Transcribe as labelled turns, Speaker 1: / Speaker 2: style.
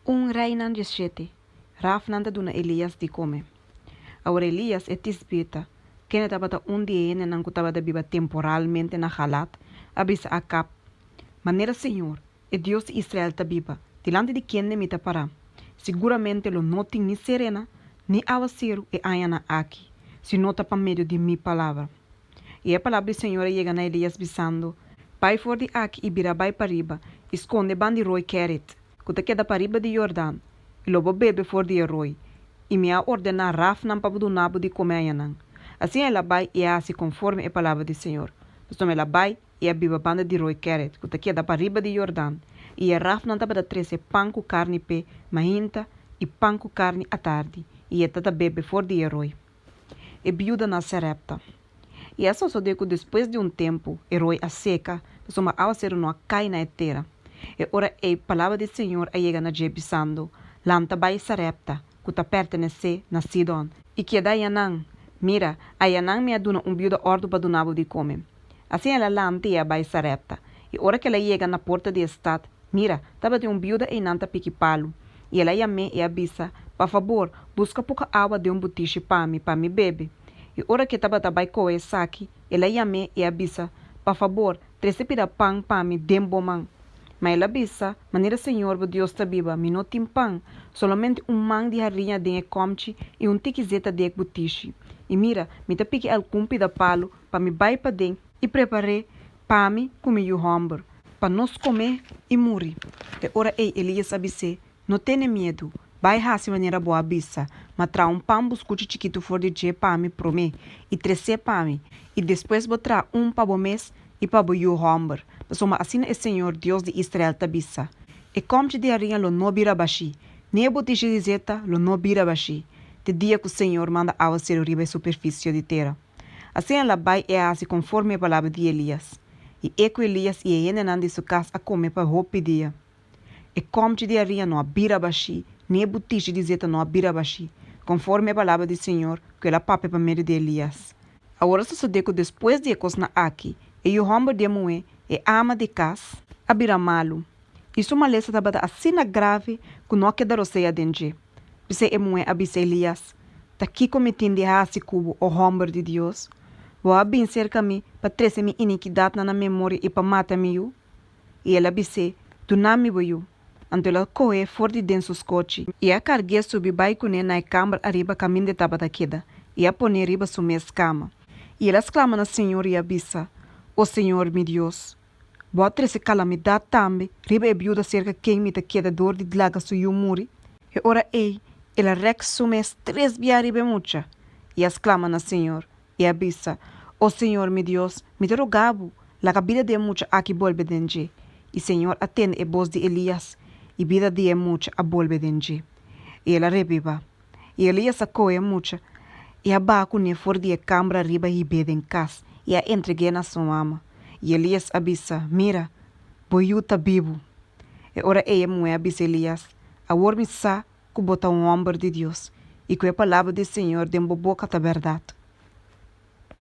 Speaker 1: Un Reinan 17, Rafnan ta duna Elias di kome. Awor Elias, e tisbita, kende tabata un di e hendenan ku tabata biba temporalmente na Galad, a bisa Akab, Manera señor, e Dios di Israel ta biba, dilanti di kende mi ta pará, siguramente lo no tin ni serena ni awaseru e añanan aki, si no ta pa medio di mi palabra. I e palabra di señor a yega na Elias bisando, Bai for di aki i bira bai pariba, i skonde ban di roi Kerit, ku ta keda pariba di Yordan, i lo bo bebe for di e roi, i mi a ordená rafnan pa bo duna bo di kome añanan. Asina el a bai i a hasi konforme e palabra di señor. Pasobra el a bai i a biba banda di roi Kerit, ku ta keda pariba di Yordan, i e rafnan tabata trese pan ku karni p'e mainta i pan ku karni atardi, i e tata bebe for di e roi. E biuda na Sarepta. I a sosodé ku despues di un tempu e roi a seka, pasobra awaseru no a kai na e tera. E ora ei palabra di señor a yega na dje bisando, Lanta bai Sarepta, ku ta pertenesé na Sidon, i keda ayanan. Mira, ayanan mi a duna un biuda òrdu pa duna bo di kome. Asina el a lanta i a bai Sarepta. I ora ku el a yega na porta di e stat, mira, tabatin un biuda einan ta piki palu. I el a yam'é i a bisa, Pa fabor, buska poko awa den un butishi pa mi, pa mi bebe. I ora ku e tabata bai kohe esaki, el a yam'é i a bisa, Pa fabor, trese pida pan pa mi den bo man. Ma el a bisa, Manera señor bo Dios ta biba, mi no tin pan, solamente un man di hariña den e kòmchi i un tiki zeta den e butishi. I mira, mi ta piki algun pida palu pa mi bai paden i prepar'é pa mi ku mi yu hòmber, pa nos kome i muri. E ora ei Elias a bis'é, No tene miedu, bai hasi manera bo a bisa, ma traha un pan buskuchi chikitu for di dje pa mi promé, i tres'é pa mi, i despues bo traha un pa bo mes i pa bo yu hòmber, pasobra asina e señor Dios di Israel ta bisa, E kòmchi di hariña lo no bira bashí, ni e butishi di zeta lo no bira bashí, te dia ku señor manda awaseru riba e superfisio di tera. Asina el a bai i a hasi konforme e palabra di Elias. I e ku Elias i e hendenan di su kas a kome pa hopi dia. E kòmchi di hariña no a bira bashí, ni e butishi di zeta no a bira bashí, konforme e palabra di señor ku el a papia pa medio di Elias. Awor a sosodé ku despues di e kosnan aki, e yu hòmber di e muhé, e ama di kas, a bira malu, i su malesa tabata asina grave ku no a keda rosea den dje. P'esei e muhé a bisa Elias, Ta kiko mi tin di hasi ku bo, o hòmber di Dios? Bo a bin serka mi pa trese mi inikidatnan na memoria i pa mata mi yu? I el a bis'é, Duna mi bo yu. Anto el a koh'é for di den su skochi, i a karg'é subi bai kuné na e kamber ariba kaminda e tabata keda, i a pon'é riba su mes kama. I el a sklama na señor i a bisa, O señor mi Dios, bo a trese kalamidat tambe riba e biuda serka ken mi ta keda dor di dlaga su yu muri? E ora ei el a rèk su mes tres bia riba e mucha, i a sklama na señor, i a bisa, O señor mi Dios, mi ta roga bo, laga bida di e mucha aki bolbe den dje. I señor a tende e bos di Elias, i bida di e mucha a bolbe den dje, i el a rebiba. I Elias a kohe e mucha i a baha kuné for di e kambra riba hib'é den kas i a entreg'é na su mama. I Elias a bisa, Mira, bo yu ta bibu. E ora ei e muhé a bisa Elias, Awor mi sa ku bo ta un hòmber di Dios i ku e palabra di señor den bo boka ta bèrdat.